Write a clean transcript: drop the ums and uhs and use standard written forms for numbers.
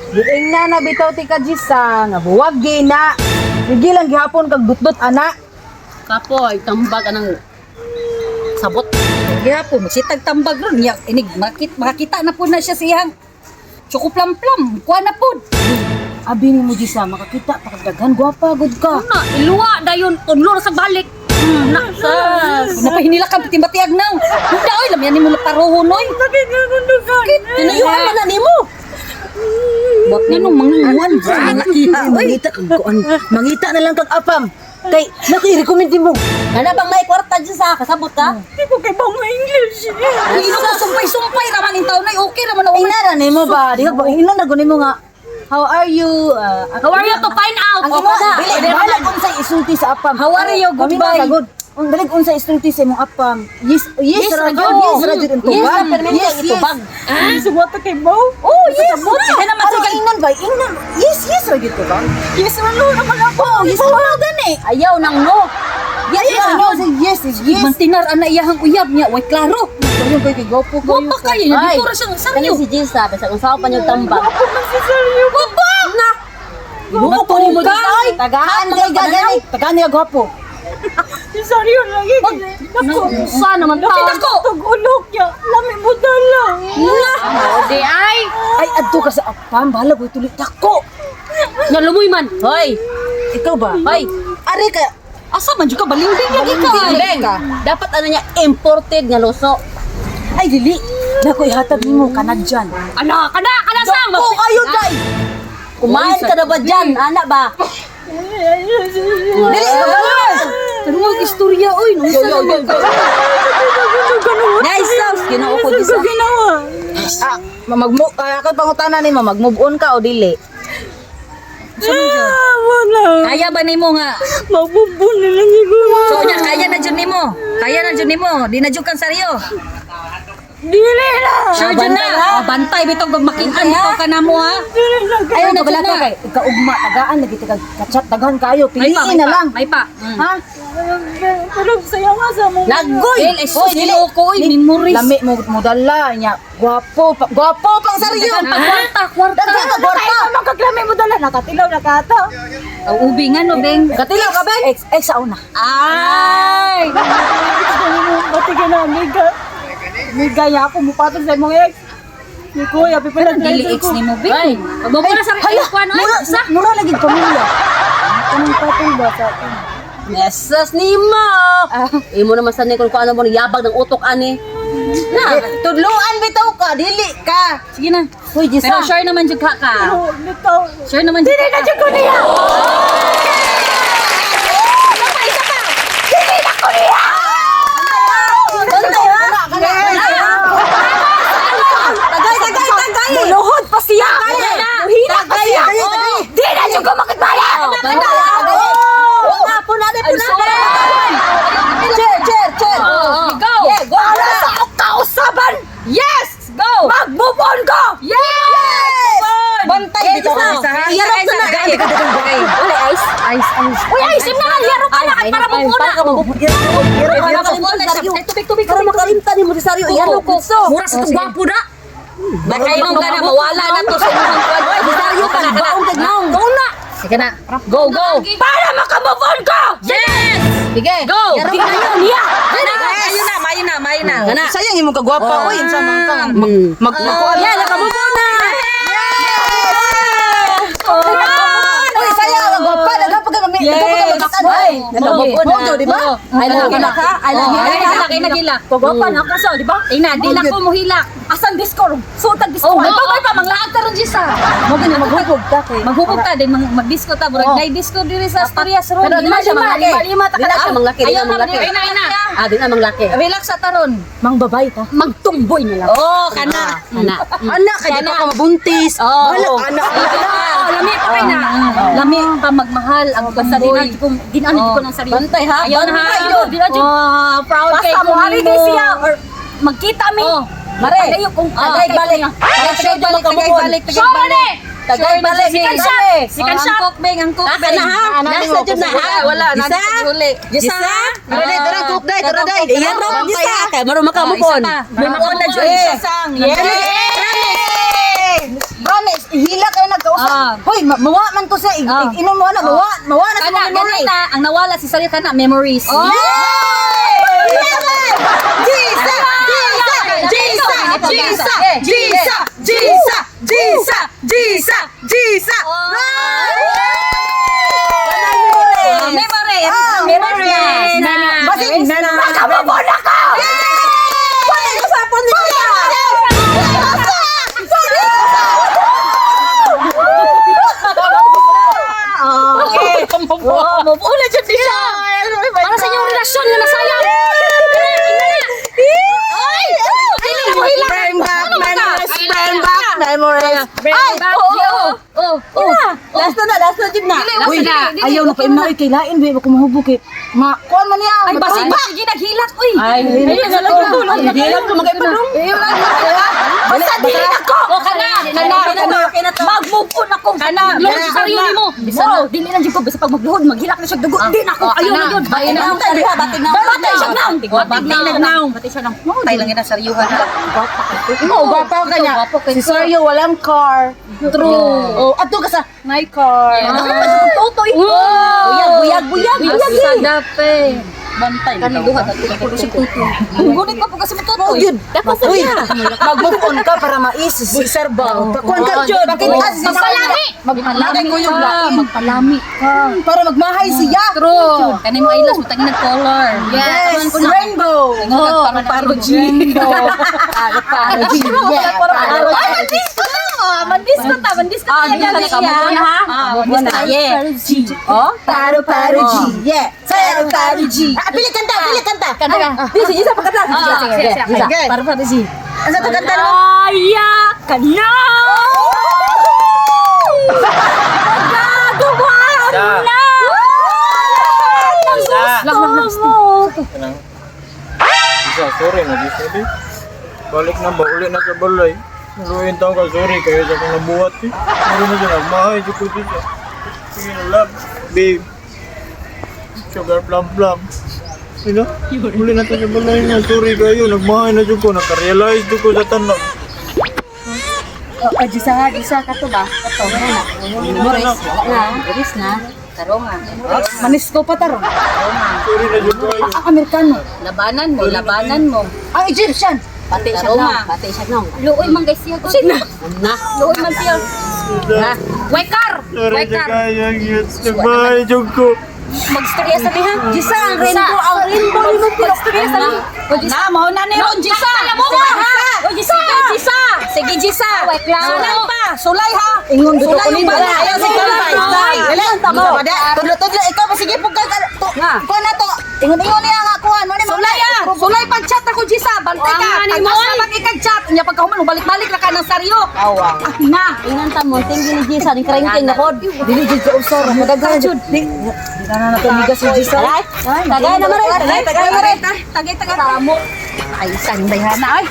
Giing na na bitaw ti ka Jisa, nga buwag na. Sige lang gihapon kag dutdot ana. Kapoy, tambag anang sabot. Gihapon magsitag tambag ron niya inig makita na pud na siya siyang chokoplam-plam, kuha na pud. Abi nimo Jisa, makakita pa kag daghan gwapa gud ka. Na, iluwa dayon unlo na sa balik. Na, Sas. Napahinila ka piti matiag nang. Hunda oy, lamian nimo na paruho noy. Tinuyuan man na nimo. Nganong manginguan sa mga lakiha oy. Mangita kag kuan, mangita na lang kag apam. Kay naku i-recommend nimo. Ana bang may kwarta dyan sa kasabot ka? Di ko kay ba mo English. Uy, ino ko sumpay-sumpay ra man in taon nay okay ra man Ay nara nimo ba? Di ka ba ingnon na gud nimo nga how are you? How are you to find out? Ang imo dili bahala kung sa isulti sa apam. How are you? Goodbye. Ang dalig unsa isulti sa imong apam. Yes, yes, Yes, ra ra jud. jud. Yes, ra jud ang Yes, tubag. ra permanente ang itubag. Sumata kay Bo. Oh, yes. Kaya naman Pero sige. ingnon ba? Ingnon. Yes, yes ra jud tubag. Yes, ano naman ako. Oh, yes ra gani. Ayaw nang no. Yes, yes, no, yes, yes, yes. Mantinar ana iyahang uyab niya, way klaro. Kayo kay kay gwapo kayo. Gwapa kayo niya, dito ra siyang Kani saryo. si Jisa, bisag unsa pa niyong tambak. Gwapa! Na. Buko ko mo ay. Tagaan kay gagani. Tagaan niya gwapo. Sa naman ta. Dako. Tugulok niya. Lami mo dala. Na. Di ay. Ay adto ka sa apam, bahala ko tuloy dako. Nalumoy man. Hoy, Ikaw ba? hoy. Ari ka. Asa man jud ka balingding lagi ka. Beng, dapat ano niya imported nga luso. Ay dili. Nako ihatag nimo Canadian. Ana, kana, kana sang. Oh, ayo dai. Kumain ka na ba dyan, anak ba? Dili ka. Pero mo istorya oy, nung sa naman ka. Nice sauce, Ginoo ko Jisa. Ah, magmo ako pangutana nimo, mag-move on ka o dili? Kaya ba nimo nga? Magbubun na lang siguro. So nya kaya na jud nimo. Kaya na jud nimo. Di na jud kang saryo. Dili na. Sure jud na. Oh, bantay bitong pag makitaan bitaw ka namo ha. Ayaw na na wala jud ka na. kay ikaugma tagaan lagi ka kachat daghan kayo May pa, piliin may na pa, lang. may pa. Ha? Naggoy. El, ay sus, Ginoo ko oy, memories. Lami mo modala nya. Gwapo pa, gwapo pang saryo. Daghan pa kwarta, kwarta. Daghan ka kwarta. Ang ubi nga no, Beng. Katilaw ka beng? Ex ex sa una. Ay! Dili ex ni mo, Beng. Magbubura sa Hala, kuan ay. mura, mura lagi pamilya. Kanang patol ba sa akin? Jesus ni mo. Imo naman sa kung ano mo yabag ng utok ani. Na, tudluan bitaw ka, dili ka. Sige na. Hoy Jisa. Pero sure naman jud ka ka. Sure naman jud ka. Dili na jud ko niya. Bantay ha. Tagay, tagay, tagay. Muluhod pa siya. Muhina pa siya. Tagay, tagay. Di na jud ko makitbalik. Bantay ha. Puna, puna, puna. Chair, chair, chair. Go! Yeah, go. Para sa kausaban! Yes! Go! Mag-move on ko! Yes! Bantay bitaw ka sa ha. Iyarap na na. Tagaan ka dagang bagay. Wala ice. Ice, ice. Uy, ay, sim na nga, laro ka na kay para move on na. Para ka move on. Para move on na siya. Ay, tubig, tubig, Para tubig. makalimtan ni mo si Sario. Iyarap ko. Mura sa itong gwapo na. Baka inong ka na, mawala na to sa imong kwan. Oy, si Sario pa baong kag naong. Go na! Sige na. Go, go! Para maka-move on ko. Yes! Sige. Go. Di na yun, niya! Mayo na, mayo na, mayo na. Kana. Sayang imong kagwapa oy, unsa man ka. Mag mag Yeah, nakamove on na. Oy, sayang ang kagwapa, daghan pa ka mami, daghan pa ka magkasad. Nakamove on na. Mo di ba? I love you ka. I love you. Ay, gilak, ay, nagilak. Pagwapa na ako sa, di ba? Ina, di na ko muhilak. Asan disco? Suotag disco. Oh, may pa, may pa, manglaag ka ron, Jisa. Mo gani maghubog ta kay. Maghubog ta, din mag-disco ta. Murag nay disco diri sa Asturias ron. Pero di na siya manglaki. Lima, lima, Di na siya manglaki. Di Ayaw na na, manglaki. ina, ina. Ah, di na manglaki. Relax sa taron. Mangbabay ta. Magtumboy na lang. Oh, kana. Ana. Anak kay di pa ka mabuntis. Oh. Wala anak. Oh, lami pa kay na. Lami pa magmahal ang Basta di na tumboy. ko ginano ko ng sarili. Bantay ha. Ayaw na ha. Bantay yun. Di na jud. Oh, proud kay Basta ko mo hari nimo. kay siya or magkita mi. Oh. Mare. Padayo kung Tagay balik. Tagay balik, tagay balik, tagay Show balik. Tagay balik. Sikan shot. Sikan Oh, shot. ang cook beng, ang cook Ah, beng. kana ha. Nasa jud na ha. Wala, Isa. nasa huli. Jisa. Tara day, tara cook day, tara day. Iyarap jisa. Kay maro makamove Isa on. pa. Move on na jud Eh. siya sang. Yes. Promise, hila kayo nag Hoy, mawa man to siya. Inom mo na, mawa, mawa na sa Kana, mga memory. ganita, ang nawala si Saryo kana, memories. Oh! Jisa! Jisa! Jisa! Jisa! Jisa! Jisa! Jisa! Jisa! Oh, memory. Memories. Basig, makamubon ako! Wala ko sa pon niya! Okay. Oh, move on na jud siya. Para sa inyong relasyon nga nasayang. Ay! Dili mo hilak. Bring back memories, bring back memories. Ay! Oo, oo, oo. Last na, jud na. Uy, ayaw na pa imna kay lain be ko mahubog kay ma kuan man niya. Ay, basig ba? Sige, naghilak, uy. Ay, Ay, hilak ko magaipadong. Basta dili ako! O, kana, kana, kana. Mag-move on ako. Kana. Lord, sa sarili mo. Oh, dili na jud ko basta pag magluhod, maghilak na siya dugo. Di na ako. Ayaw na yun. Batin na diha, batin na. Batay siya naong. Batay na naong. Batay siya naong. Patay lang ina saryuhan na. Oo, gwapo ka niya. Si Sergio walang car. True. Oh, adto ka sa my car. Tutoy. Buyag, buyag, buyag, buyag. Sa dape. Bantay. Kani duha ka si tutoy. Gunit pa po kasi tutoy. Yun. Dapat Uy, mag-move on ka para mais si Sir ba. Pakuan ka jud. Pakita si Magpalami. Magpalami ko yung lain. Magpalami ka. Para magmahay siya. True. Kani mo eyelash mo tangin color. Yes, rainbow. Oh, paro G. Paro G. Yeah, paro Ay, mandis ko na. Mandis ko ta, mandis ko ta. Ah, siya. ha? Ah, mandis ka. Yeah. G. Oh? Paro, paro, G. Yeah. Paro, paro, G. Ah, pili kanta, pili kanta. Kanta ka. Di, sige, sa pagkanta. Ah, Sige, sige, sige, sige. sige. Paro paro G. Ano sa kanta mo? Kaya ka na! Magagawa na! Ang gusto mo! Kanang Isa, sorry na di sorry. Balik na ba uli na sa balay. Luin taong ka sorry kayo sa akong nabuhat eh. Meron na siya nagmahay si Kuya siya. Sige na love, babe. Sugar plum plum. Sino? Uli na to sa balay na. Sorry kayo, nagmahay na siya ko. Nakarealize ko sa tanan. Oh, Jisa ha, Jisa ka to ba? Kato. Memories. Na, Memories na. Karonga. Manis ko pa taron. Sorry na siya kayo. Ang Amerikano. Labanan mo, labanan mo. Ang Egyptian. Pati siya nong, pati siya nong. Luoy man guys siya. Na. Luoy man siya. Na. Waikar! Sorry siya Waikar! kayo. Nagmahay siya ko. Magstorya sa diha. Jisa, ang rainbow, ang rainbow ni mo. Magstorya sa diha. Na, mao na ni Ron Jisa. O Jisa! Jisa. Sige Jisa. Sulay pa, sulay ha. Ingon dito Sulay ko yung nimo. bala. Ayaw, sige, Sulay. Dali, tamo. Tudlo-tudlo, ikaw, sige, pugka, to, kuha na to. Ingon-ingon niya nga, kuha. Mo ni Sulay ah. Sulay pag chat ako Jisa, bantay ka. Ang Pag mo, asa man ikag chat, unya pagkahuman balik-balik ra ka ng saryo. Awa. Ah, na. Ingan ta mo, tingin ni Jisa, ni kringking na pod. Dili jud ka usar. Madaghan jud. Di na na tumigas si Jisa. Tagay na maray, tagay, tagay maray. Tagay tagay. Tamo. Ay, sanday ha na ay.